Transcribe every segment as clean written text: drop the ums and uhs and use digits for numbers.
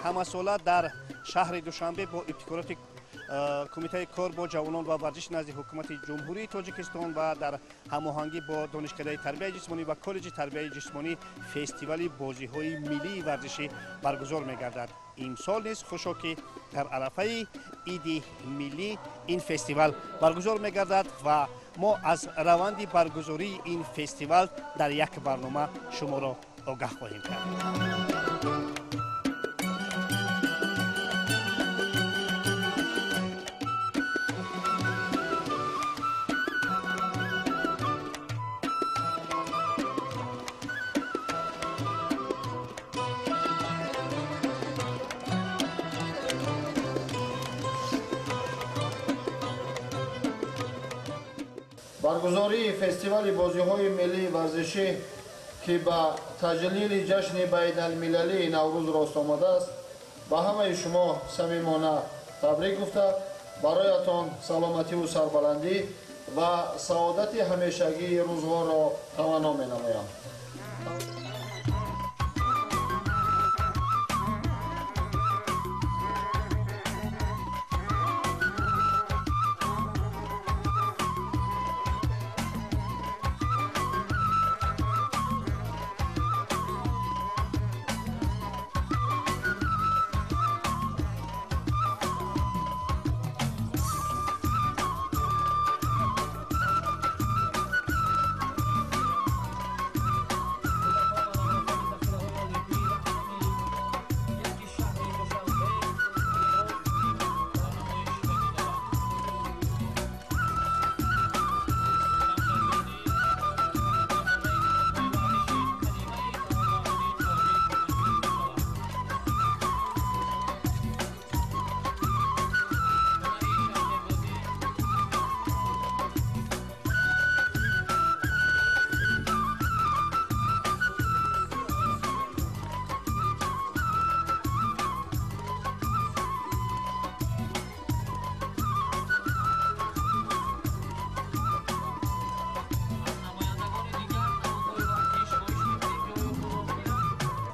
Ҳамасола дар шаҳри Душанбе бо ибтикороти Кумитаи кор бо ҷавонон ва варзиш назди Ҳукумати Ҷумҳурии Тоҷикистон ва дар ҳамоҳангӣ бо Донишкадаи тарбияи ҷисмонӣ ва Коллеҷи тарбияи ҷисмонӣ фестивали бозиҳои миллии варзишӣ баргузор мегардад. Имсол низ хушо ки дар арафаи иди миллӣ ин фестивал баргузор мегардад ва мо аз раванди баргузории ин фестивал дар як барнома шуморо огаҳ хоҳем кард. Баргузории фестивали бозиҳои миллии варзишӣ, ки ба таҷлили ҷашни байналмилалии Наврӯз рост омадааст, ба ҳамаи шумо самимона табрик гуфта, бароятон саломативу сарбаландӣ ва саодати ҳамешагии рӯзгорро таманно менамоям.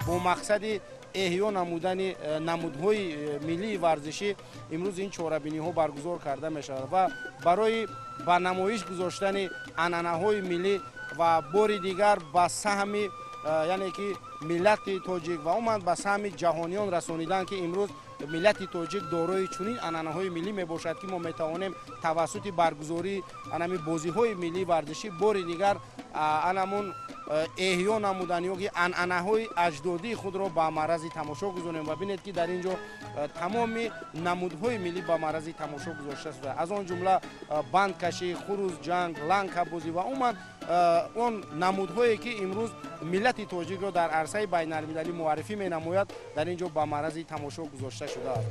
Бо мақсади эҳё намудани намудҳои миллии варзишӣ имрӯз ин чорабиниҳо баргузор карда мешавад ва барои ба намоиш гузоштани анъанаҳои миллӣ ва бори дигар ба саҳми, яъне ки миллати тоҷик ва умуман ба саҳми ҷаҳониён расонидан, ки имрӯз миллати тоҷик дорои чунин анъанаҳои миллӣ мебошад, ки мо метавонем тавассути баргузории анами бозиҳои миллии варзишӣ бори дигар анамун эҳё намудан ё ки анъанаҳои аҷдодии худро ба маърази тамошо гузорем. Ва бинед, ки дар ин ҷо тамоми намудҳои миллӣ ба маърази тамошо гузошта шуда, аз он ҷумла бандкашӣ, хурӯзҷанг, ланкабозӣ ва умуман он намудҳое, ки имрӯз миллати тоҷикро дар арсаи байналмилалӣ муаррифӣ менамояд, дар ин ҷо ба маърази тамошо гузошта шудааст.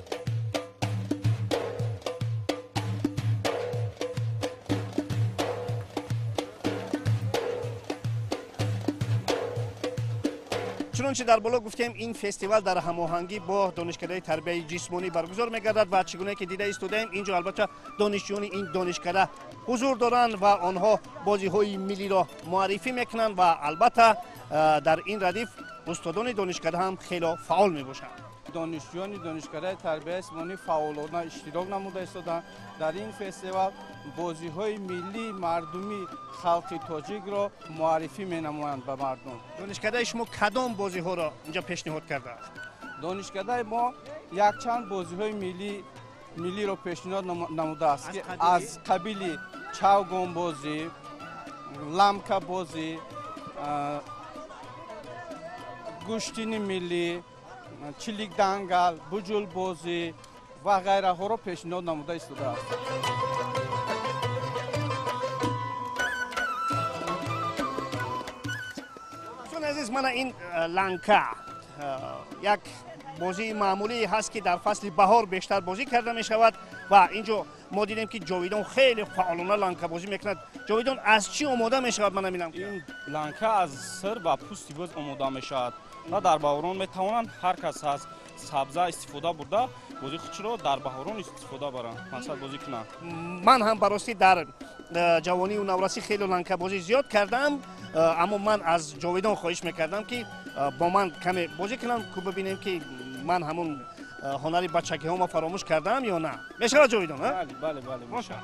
Чунончи дар боло гуфтем, ин фестивал дар ҳамоҳангӣ бо Донишкадаи тарбияи ҷисмонӣ баргузор мегардад ва чӣ гуна ки дида истодаем, ин ҷо албатта донишҷӯёни ин донишкада ҳузур доранд ва онҳо бозиҳои миллиро муаррифӣ мекунанд ва албатта дар ин радиф устодони донишкада ҳам хело фаъол мебошанд. Донишҷӯёни Донишкадаи тарбияи ҷисмонӣ фаъолона иштирок намуда истоданд дар ин фестивал, бозиҳои миллии мардумии халқи тоҷикро муаррифӣ менамоянд ба мардум. Донишкадаи шумо кадом бозиҳоро инҷа пешниҳод кардааст? Донишкадаи мо якчанд бозиҳои миллиро пешниҳод намудааст, ки аз қабили чавгонбозӣ, ламкабозӣ, гӯштини миллӣ, чиликдангал, буҷулбозӣ ва ғайраҳоро пешниҳод намуда истодааст. Дӯстони азиз, мана ин ланка як бозии маъмулие ҳаст, ки дар фасли баҳор бештар бозӣ карда мешавад ва ин ҷо мо дидем, ки Ҷовидон хеле фаъолона ланкабозӣ мекунад. Ҷовидон, аз чӣ омода мешавад? Ман намедонам. Ин ланка аз сир ва пӯсти буз омода мешавад ва дар баҳорон метавонанд ҳар кас аз сабза истифода бурда бозии худро дар баҳорон истифода баранд, масалан бозӣ кунанд. Ман ҳам баростӣ дар ҷавонию наврасӣ хеле ланкабозӣ зиёд кардам, аммо ман аз Ҷовидон хоҳиш мекардам, ки бо ман каме бозӣ кунам, ку бибинем, ки Ман ҳамун ҳунари бачагиҳома фаромӯш кардам ё на? Мешавад, Ҷовидон? Бале, бале, бошад.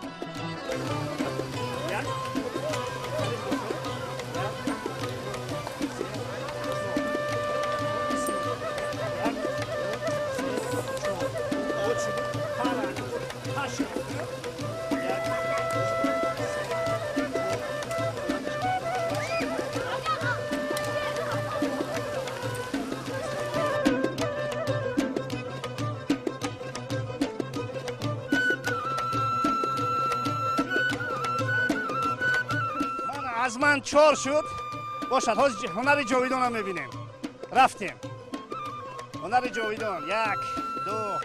Аз ман чор шуд. Бошад, ҳозир ҳунари Ҷовидонам мебинем. Рафтем. Ҳунари Ҷовидон. 1, 2,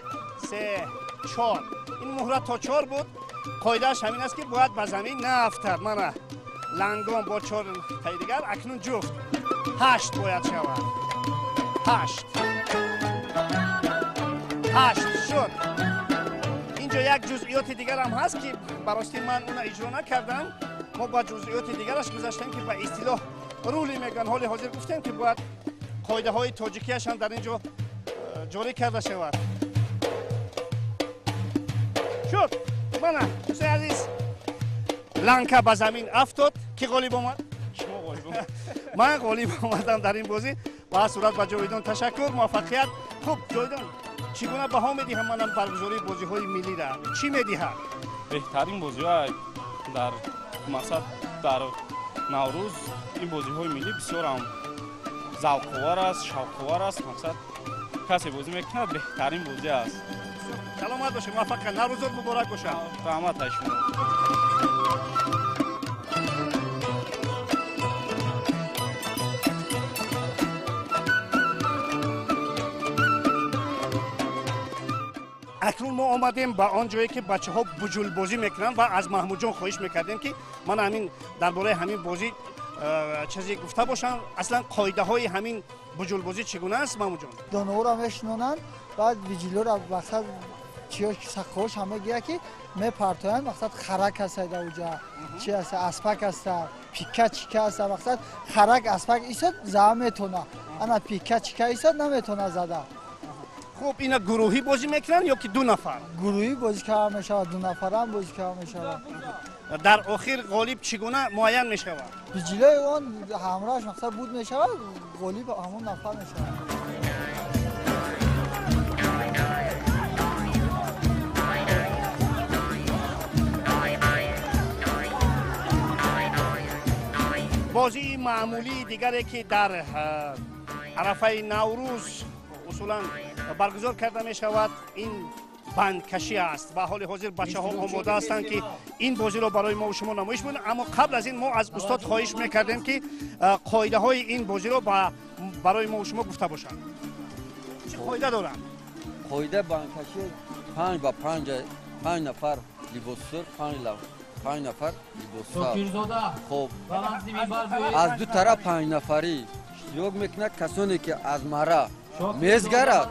3, 4. Ин муҳра то 4 буд. Қоидааш ҳамин аст, ки бояд ба замин наафтад. Мана лангон бо 4 таи дигар. Акнун ҷуфт 8 бояд шавад. 8, 8 шуд. Инҷо як ҷузъиёти дигарам ҳаст, ки ба ростӣ ман уна иҷро накардам. Мо ба ҷузъиёти дигараш гузаштем, ки ба истилоҳ рули мегӯянд. Ҳоли ҳозир гуфтем, ки бояд қоидаҳои тоҷикияш ҳам дар ин ҷо ҷорӣ карда шавад. Шуд. Мана, дӯстони азиз, ланка ба замин афтод. Ки ғолиб омад? Шумо ғолиб омад. Ман ғолиб омадам дар ин бозӣ. Ба сурат ба Ҷовидон ташаккур, муваффақият. Хуб, Ҷовидон, чӣ гуна баҳо медиҳам манам баргузории бозиҳои миллиро? Чӣ медиҳад? Беҳтарин бозиҳо дар мақсад дар Наврӯз ин бозиҳои миллӣ бисёр ҳам завқовар аст, шавқовар аст. Мақсад касе бозӣ мекунад, беҳтарин бозӣ аст. Саломат бошед, муваффақият, Наврӯзот муборак бошад. Раҳмат аз шумо. Акнун мо омадем ба он ҷое, ки бачаҳо буҷулбозӣ мекунанд ва аз Маҳмудҷон хоҳиш мекардем, ки ман ҳамин дар бораи ҳамин бозӣ чизе гуфта бошам. Аслан қоидаҳои ҳамин буҷулбозӣ чӣ гуна аст, Маҳмудҷон? Донаҳоро мешинонанд, баъд биҷилоро мақсад чиё саққош ҳама гия, ки мепартоянд. Мақсад харак аста дар уҷа, чи аста, аспак аста, пика чика аста. Мақсад харак аспак исод зада метона, ана пика чика исод наметона зада. Хуб, ина гурӯҳӣ бозӣ мекунанд ё ки ду нафар? Гурӯҳӣ бозӣ карда мешавад, ду нафарам бозӣ карда мешавад. Дар охир ғолиб чӣ гуна муайян мешавад? Биҷилои он ҳамроҳаш мақсад буд мешавад, ғолиб ҳамон нафар мешавад. Бозии маъмулии дигаре, ки дар арафаи Наврӯз усулан баргузор карда мешавад, ин бандкашӣ аст ва ҳоли ҳозир бачаҳо омода ҳастанд, ки ин бозиро барои мо шумо намоиш бинанд. Аммо қабл аз ин мо аз устод хоҳиш мекардем, ки қоидаҳои ин бозиро барои мо шумо гуфта бошанд. Чӣ қоида доранд? Қоида бандкашӣ 5 ба 5, 5 нафар либос сурх, 5 нафар либос сабз. Хоб, аз ду тараф 5 нафарӣ иштирок мекунад. Касоне ки аз мара мезгарад,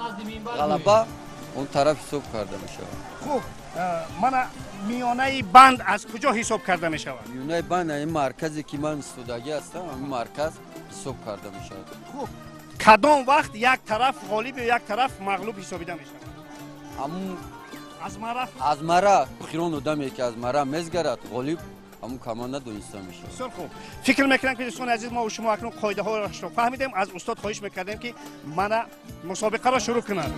ғалаба он тараф ҳисоб карда мешавад. Хуб, мана миёнаи банд аз куҷо ҳисоб карда мешавад? Миёнаи банд ин марказе, ки ман истодагӣ ҳастам, ҳамин марказ ҳисоб карда мешавад. Хуб, кадом вақт як тараф ғолиб ё як тараф мағлуб ҳисобида мешавад? Ҳамун аз мара, аз мара охирон одаме, ки аз мара мезгарад, ғолиб ҳамун команда дониста мешавад. Бисёр хуб. Фикр мекунам, ки дӯстони азиз, мо шумо акнун қоидаҳоро фаҳмидем. Аз устод хоҳиш мекардем, ки мана мусобиқаро шурӯъ кунад.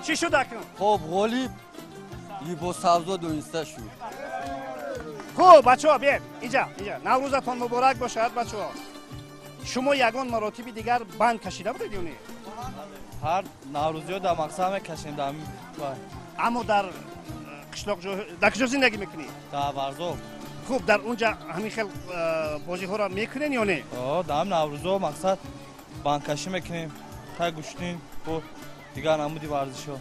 Чӣ шуд акнун? Хоб, ғолиб либоссабзо дониста шуд. Хуб, бачаҳо, биед инҷа, инҷа. Наврӯзатон муборак бошад, бачаҳо. Шумо ягон маротиби дигар банд кашида будед ё не? Ҳар наврӯзиё дар мақсад мекашем дар. Аммо дар қишлоқ дар куҷо зиндагӣ мекунӣ? Дар Варзоб. Хуб, дар унҷа ҳамин хел бозиҳоро мекунен ё не? Дар ҳамин наврӯзо мақсад бандкашӣ мекунем, тай гӯштин бо Дигар намуди варзишҳо.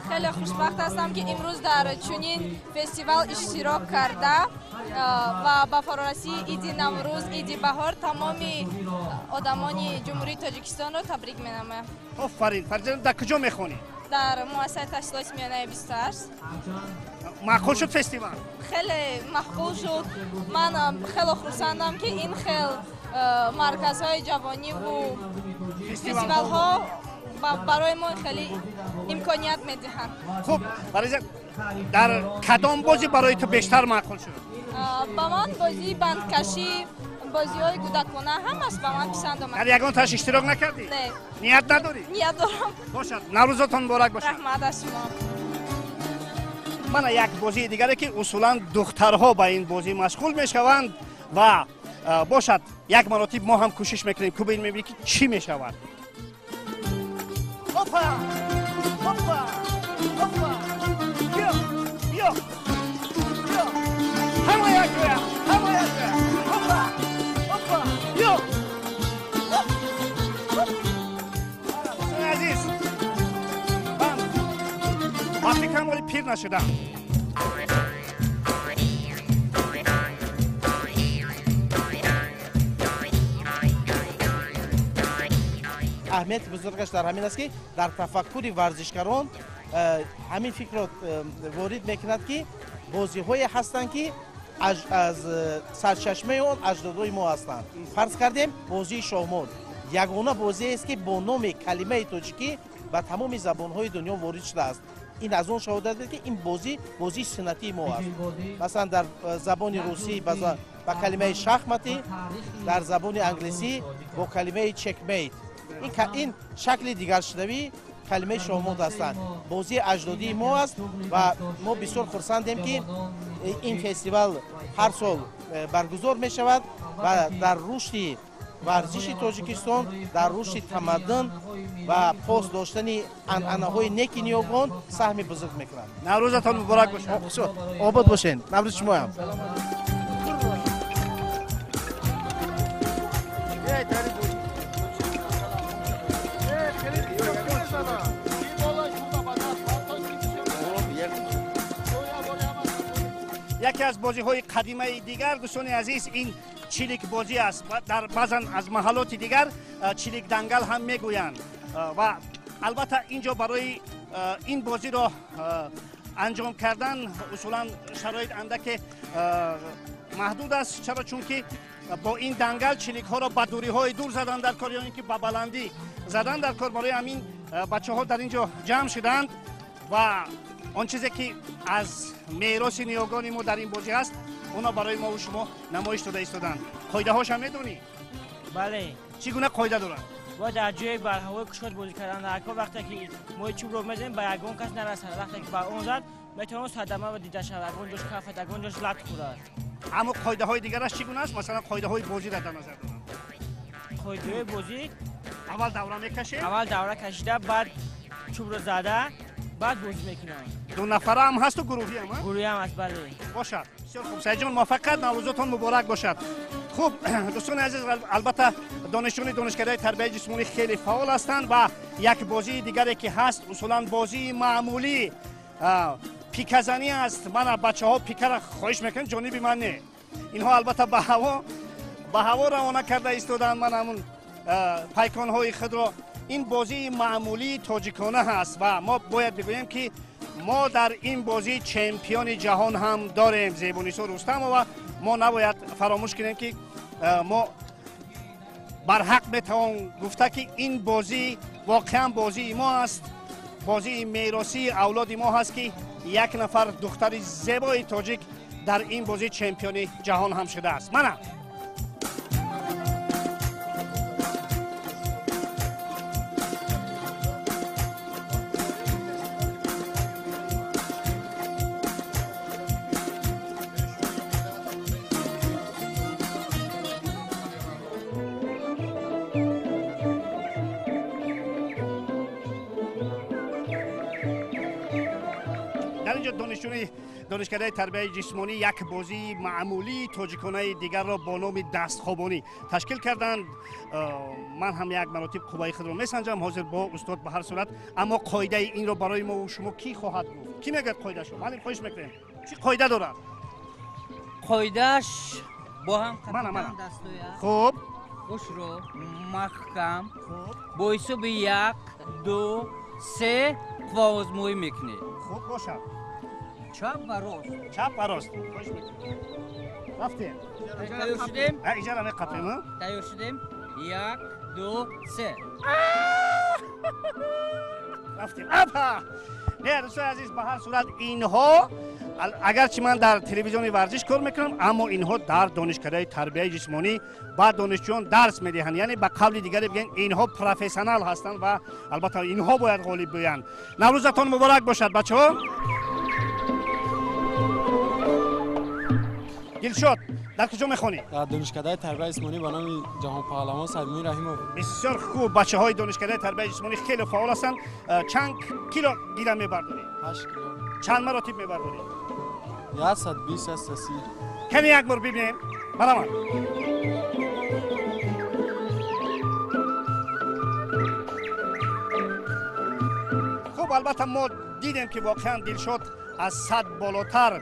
Хеле хушбахт ҳастам, ки имрӯз дар чунин фестивал иштирок карда ва ба фарорасии иди Наврӯз, иди баҳор тамоми одамони Ҷумҳурии Тоҷикистонро табрик менамоям. Офарин. Фарзанд, дар куҷо мехонӣ? Дар муассисаи таҳсилоти миёнаи 28. Маъқул шуд фестивал? Хеле маъқул шуд. Ман хеле хурсандам, ки ин хел марказҳои ҷавониву фестивалҳо барои мо хеле имконият медиҳанд. Хуб, дар кадом бозӣ барои ту бештар маъқул шуд? Ба ман бозии бандкашӣ, бозиҳои кӯдакона ҳамаш ба ман писанд омад. Дар ягон таш иштирок накардӣ? Не. Ният надорӣ? Ният дорам. Бошад, Наврӯзотон муборак бошад. Раҳмат аз шумо. Мана як бозии дигаре, ки усулан духтарҳо ба ин бозӣ машғул мешаванд ва бошад, як маротиб мо ҳам кӯшиш мекунем, ку бинем, ки чӣ мешавад. Опа! Опа! Опа! Биё! Биё! Биё! Ҳама якҷоя! Ҳама якҷоя! Опа! Опа! Биё! Дӯстони азиз, ман ба фикрам ҳоли пир нашудам. Аҳамияти бузургаш дар ҳамин аст, ки дар тафаккури варзишгарон ҳамин фикрро ворид мекунад, ки бозиҳое ҳастанд, ки аз сарчашмаи он аҷдодои мо ҳастанд. Фарз кардем, бозии шоҳмот ягона бозиест, ки бо номи калимаи тоҷикӣ ба тамоми забонҳои дунё ворид шудааст. Ин аз он шаҳодат медиҳад, ки ин бозӣ бозии суннатии мо аст. Масалан, дар забони русӣ ба калимаи шахмати, дар забони англисӣ бо калимаи чекмейт. Ин шакли дигаршудавии калимаи шоҳмот ҳастанд. Бозии аҷдодии мо аст ва мо бисёр хурсандем, ки ин фестивал ҳар сол баргузор мешавад ва дар рушди варзиши Тоҷикистон, дар рушди тамаддун ва пос доштани анъанаҳои неки ниёгон саҳми бузург мекунад. Наврӯзатон муборак бошад. Обод бошед. Наврӯзи шумоям. Яке аз бозиҳои қадимаи дигар, дӯстони азиз, ин чиликбозӣ аст. Дар баъзан аз маҳаллоти дигар чиликдангал ҳам мегӯянд ва албатта ин ҷо барои ин бозиро анҷом кардан усулан шароит андаке маҳдуд аст. Чаро? Чунки бо ин дангал чиликҳоро ба дуриҳои дур задан дар кор ё ин ки ба баландӣ задан дар кор. Барои ҳамин бачаҳо дар ин ҷо ҷамъ шуданд ва он чизе ки аз мероси ниёгони мо дар ин бозӣ ҳаст, оно барои мову шумо намоиш дода истоданд. Қоидаҳошам медонӣ? Бале. Чӣ гуна қоида дорад? Бояд дар ҷои барҳавои кушод бозӣ кардан. Дар кор вақте ки мо чӯбро мезанем, ба ягон кас нарасад. Вақте ки ба он зад, метавонад садама дида шавад, ягон ҷош кафад, ягон ҷош лат хӯрад. Аммо қоидаҳои дигараш чӣ гуна аст? Масалан, қоидаҳои бозиро дар назар дорам. Қоидаҳои бозӣ: аввал давра мекашем, аввал давра кашида, баъд чӯбро зада, баъд бозӣ мекунам. Ду нафара ҳам ҳасту гурӯҳӣ ҳам? Гурӯҳӣ ҳам аст, бале. Бошад, бисёр хуб. Саидҷон, муваффақият, наврӯзотон муборак бошад. Хуб, дӯстони азиз, албатта донишҷӯёни донишкадаи тарбияи ҷисмонӣ хеле фаъол ҳастанд ва як бозии дигаре ки ҳаст, усулан бозии маъмулӣ пиказанӣ аст. Мана бачаҳо пикара хоҳиш мекунанд, ҷониби ман не. Инҳо албатта ба ҳаво равона карда истоданд ман ҳамун пайконҳои худро. Ин бозии маъмулии тоҷикона ҳаст ва мо бояд бигӯем, ки мо дар ин бозӣ чемпиони ҷаҳон ҳам дорем, Зебунисо Рустамова. Мо набояд фаромӯш кунем, ки мо барҳақ метавон гуфта, ки ин бозӣ воқеан бозии мо аст, бозии меросии авлоди мо ҳаст, ки як нафар духтари зебои тоҷик дар ин бозӣ чемпиони ҷаҳон ҳам шудааст. Мана донишҷӯи Донишкадаи тарбияи ҷисмонӣ як бозии маъмулии тоҷиконаи дигарро бо номи дастхобонӣ ташкил карданд. Ман ҳам як маротиб қувваи худро месанҷам ҳозир бо устод ба ҳар сурат, аммо қоидаи инро барои мо шумо кӣ хоҳад гуфт? Кӣ мегӯяд қоидаашро? Муаллим, хоҳиш мекунем, чӣ қоида дорад? Қоидааш бо ҳам қапидан дастоя. Хуб, хушро маҳкам бо ҳисоби 1, 2, 3 қувваозмоӣ мекунед. Хуб бошад. Чап ва рост. Чап ва рост. Хоҳиш мекунем. Рафтем. Тайёр шудем? Иҷара меқапем. Тайёр шудем? 1, 2, 3. Рафтем. Апа! Не, дӯстони азиз, ба ҳар сурат инҳо агарчи ман дар телевизиони варзиш кор мекунам, аммо инҳо дар донишкадаи тарбияи ҷисмонӣ ба донишҷӯён дарс медиҳанд. Яъне ба қавли дигаре бигӯем, инҳо профессионал ҳастанд ва албатта инҳо бояд ғолиб биёянд. Наврӯзатон муборак бошад, бачаҳо. Дилшод, дар куҷо мехонӣ? Дар донишкадаи тарбияи ҷисмонӣ ба номи Ҷаҳонпаҳлавон Саидмуин Раҳимов. Бисёр хуб, бачаҳои донишкадаи тарбияи ҷисмонӣ хеле фаъол ҳастанд. Чанд кило гира мебардорӣ? 8 кило. Чанд маротиб мебардорӣ? 120, 130. Кани як бор бибинем. Барамад. Хуб, албатта мо дидем ки воқеан Дилшод аз 100 болотар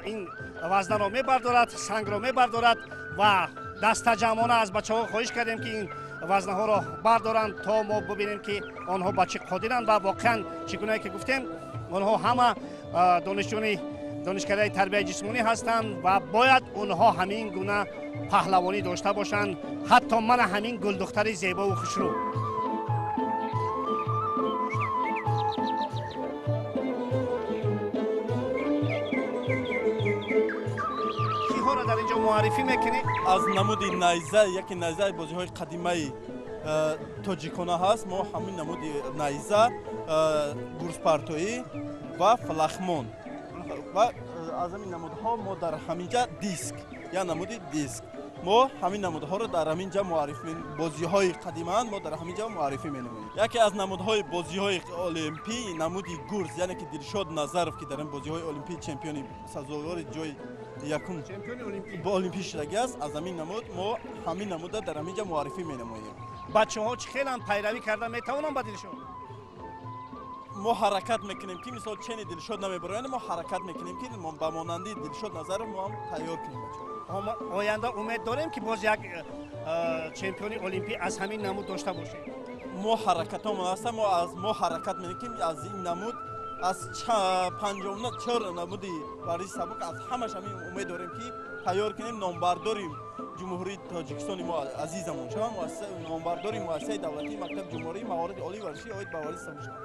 ин вазнаро мебардорад, сангро мебардорад ва дастаҷамъона аз бачаҳо хоҳиш кардем ки ин вазнаҳоро бардоранд то мо бибинем ки онҳо ба чӣ қодиранд ва воқеан чӣ гунае ки гуфтем, онҳо ҳама донишҷӯёни донишкадаи тарбияи ҷисмонӣ ҳастанд ва бояд онҳо ҳамин гуна паҳлавонӣ дошта бошанд, ҳатто мана ҳамин гулдухтари зебову хушрӯ. Киҳоро дар инҷо муаррифӣ мекунӣ? Аз намуди найза, яке найзаи бозиҳои қадимаи тоҷикона ҳаст. Мо ҳамин намуди найза, гурзпартоӣ ва фалахмон ва аз ҳамин намудҳо мо дар ҳамин ҷа диск, я намуди диск, мо ҳамин намудҳоро дар ҳамин ҷа муаррифӣ, бозиҳои қадимаанд мо дар ҳамин ҷа муаррифӣ менамоем. Яке аз намудҳои бозиҳои олимпӣ намуди гурз, яъне ки Дилшод Назаров, ки дар ин бозиҳои олимпӣ чемпиони сазовори ҷои якум олимпӣ шудагӣ аст, аз ҳамин намуд мо ҳамин намуда дар ҳамин ҷа муаррифӣ менамоем. Бачаҳо чӣ хелам пайравӣ карда метавонанд ба Дилшод? Мо ҳаракат мекунем ки мисол чени Дилшод намебароянд, мо ҳаракат мекунем ки ба монанди Дилшод Назаров мо ҳам тайёр кунем бачаҳо. Оянда умед дорем ки боз як чемпиони олимпӣ аз ҳамин намуд дошта бошем. Мо ҳаракатомон ҳаста, мо ҳаракат мекунем ки аз ин намуд аз 54 намуди варзиши сабук аз ҳамаш ҳамин умед дорем ки тайёр кунем, номбардори Ҷумҳурии Тоҷикистони мо азизамон шаванд, номбардори муассисаи давлатии мактаби ҷумҳурии маҳорати олии варзишӣ оид ба варзиши сабук шаванд.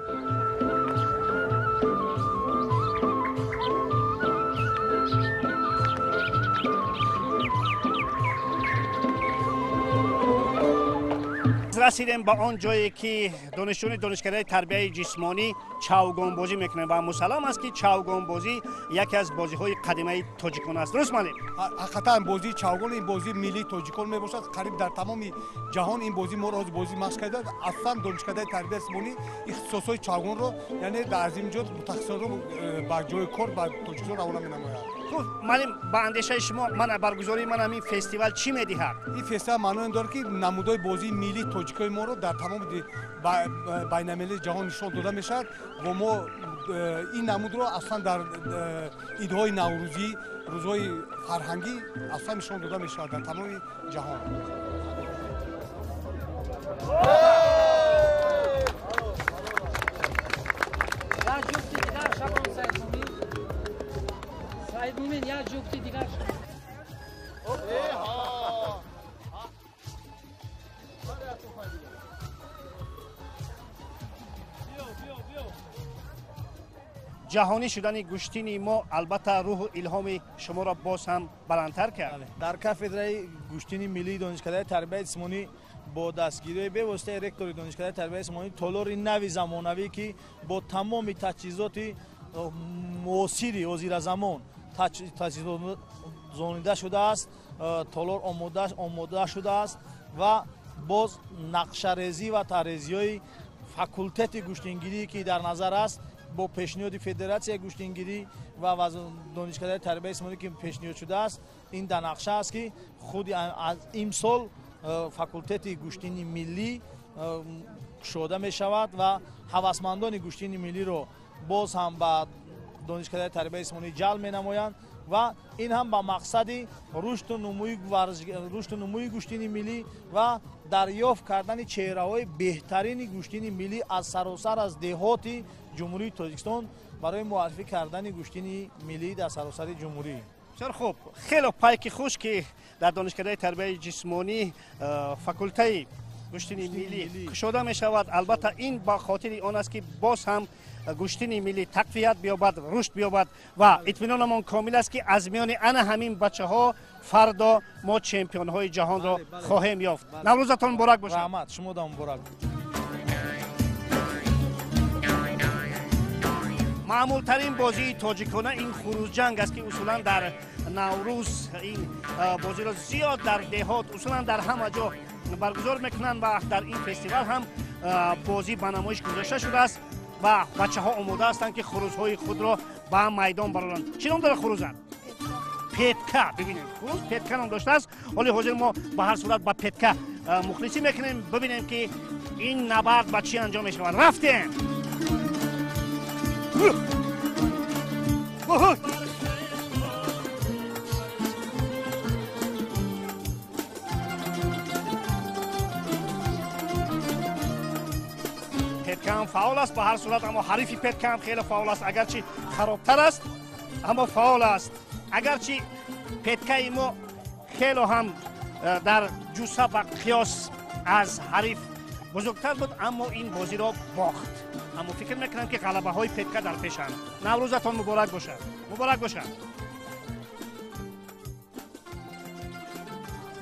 Расидем ба он ҷое ки донишҷӯёни донишкадаи тарбияи ҷисмонӣ чавгонбозӣ мекунанд ва мусаллам аст ки чавгонбозӣ яке аз бозиҳои қадимаи тоҷикон аст. Дуруст, муаллим? Ҳақиқатан бозии чавгон ин бозии миллии тоҷикон мебошад. Қариб дар тамоми ҷаҳон ин бозӣ моро ҳозир бозӣ машқ кардааст. Аслан донишкадаи тарбияи ҷисмонӣ ихтисосҳои чавгонро, яъне аз ин ҷо мутахассисонро ба ҷои кор ба Тоҷикистон равона менамояд. Хуб, муаллим, ба андешаи шумо ман баргузории ман ҳамин фестивал чӣ медиҳад? Ин фестивал маънои дорад ки намудҳои бозии миллии тоҷикои моро дар тамоми байналмилалии ҷаҳон нишон дода мешавад ва мо ин намудро аслан дар идҳои наврӯзӣ, рӯзҳои фарҳангӣ аслан нишон дода мешавад дар тамоми ҷаҳон. Як ҷуфти дигар шабон Саидмумин. Саидмумин, як ҷуфти дигар. Ҷаҳонӣ шудани гӯштини мо албатта рӯҳу илҳоми шуморо боз ҳам баландтар кард. Дар кафедраи гӯштини миллии донишкадаи тарбияи ҷисмонӣ бо дастгириҳои бевоситаи ректори донишкадаи тарбияи ҷисмонӣ толори нави замонавӣ ки бо тамоми таҷҳизоти муосири ҳозиразамон таҷҳизонида шудааст, толор омода шудааст ва боз нақшарезӣ ва тарҳрезиҳои факултети гӯштингирӣ ки дар назар аст бо пешниҳоди федератсияи гӯштингирӣ ва донишкадаи тарбияи ҷисмонӣ ки пешниҳод шудааст, ин дар нақша аст ки худи аз имсол факултети гӯштини миллӣ кушода мешавад ва ҳавасмандони гӯштини миллиро боз ҳам ба донишкадаи тарбияи ҷисмонӣ ҷалб менамоянд ва ин ҳам ба мақсади рушду нумӯи гӯштини миллӣ ва дарёфт кардани чеҳраҳои беҳтарини гӯштини миллӣ аз саросар аз деҳоти ҷумҳурии Тоҷикистон барои муаррифӣ кардани гӯштини миллӣ дар саросари ҷумҳурӣ. Бисёр хуб, хеле пайки хуш ки дар донишкадаи тарбияи ҷисмонӣ факултаи гӯштини миллӣ кушода мешавад. Албатта ин ба хотири он аст ки боз ҳам гӯштини миллӣ тақвият биёбад, рушд биёбад ва итминонамон комил аст ки аз миёни ана ҳамин бачаҳо фардо мо чемпионҳои ҷаҳонро хоҳем ёфт. Наврӯзатон муборак бошад. Раҳмат, шумодам муборак. Маъмултарин бозии тоҷикона ин хурӯзҷанг аст ки усулан дар Наврӯз ин бозиро зиёд дар деҳот, усулан дар ҳама ҷо баргузор мекунанд ва дар ин фестивал ҳам бозӣ ба намоиш гузошта шудааст ва бачаҳо омода ҳастанд ки хурӯзҳои худро ба майдон бароранд. Чӣ ном дорад хурӯзат? Петка. Бибинем, хурӯз Петка ном доштааст. Ҳоли ҳозир мо ба ҳар сурат ба Петка мухлисӣ мекунем, бибинем ки ин набард ба чӣ анҷом мешавад. Рафтем! Петкаам фаъол аст ба ҳар сурат, аммо ҳарифи Петкаам хеле фаъол аст, агарчи харобтар аст, аммо фаъол аст. Агарчи Петкаи мо хело ҳам дар ҷусса ба қиёс аз ҳариф бузургтар буд, аммо ин бозиро бохт. Аммо фикр мекунам ки ғалабаҳои Петка дар пешанд. Наврӯзатон муборак бошад, муборак бошад.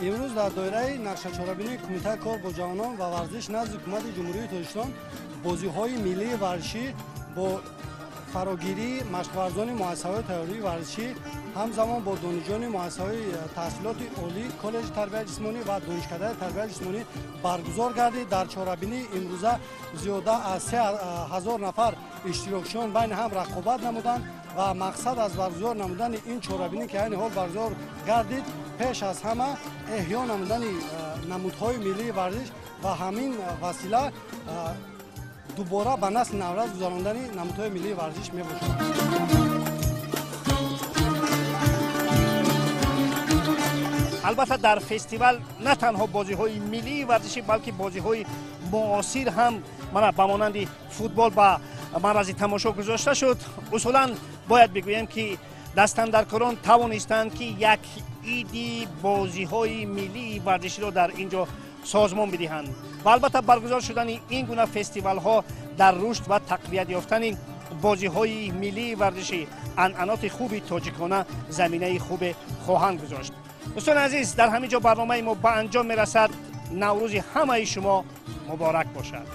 Имрӯз дар доираи нақшачорабинии Кумитаи кор бо ҷавонон ва варзиш назди Ҳукумати Ҷумҳурии Тоҷикистон бозиҳои миллии варзишӣ бо фарогирии машқварзони муассисаҳои тайёрии варзишӣ ҳамзамон бо донишҷӯёни муассисаҳои таҳсилоти олӣ, коллеҷи тарбияи ҷисмонӣ ва донишкадаи тарбияи ҷисмонӣ баргузор гардид. Дар чорабинии имрӯза зиёда аз 3000 нафар иштирокчиён байни ҳам рақобат намуданд ва мақсад аз баргузор намудани ин чорабинӣ ки айни ҳол баргузор гардид, пеш аз ҳама эҳё намудани намудҳои миллии варзиш ва ҳамин васила дубора ба насли наврас гузарондани намудҳои миллии варзиш мебошад. Албатта дар фестивал на танҳо бозиҳои миллии варзишӣ, балки бозиҳои муосир ҳам мана ба монанди футбол ба маррази тамошо гузошта шуд. Усулан бояд бигӯем ки дастандаркорон тавонистанд ки як иди бозиҳои миллии варзиширо дар ин ҷо созмон бидиҳанд ва албатта баргузор шудани ин гуна фестивалҳо дар рушд ва тақвият ёфтани бозиҳои миллии варзишӣ, анъаноти хуби тоҷикона заминаи хубе хоҳанд гузошт. Дӯстони азиз, дар ҳамин ҷо барномаи мо ба анҷом мерасад. Наврӯзи ҳамаи шумо муборак бошад.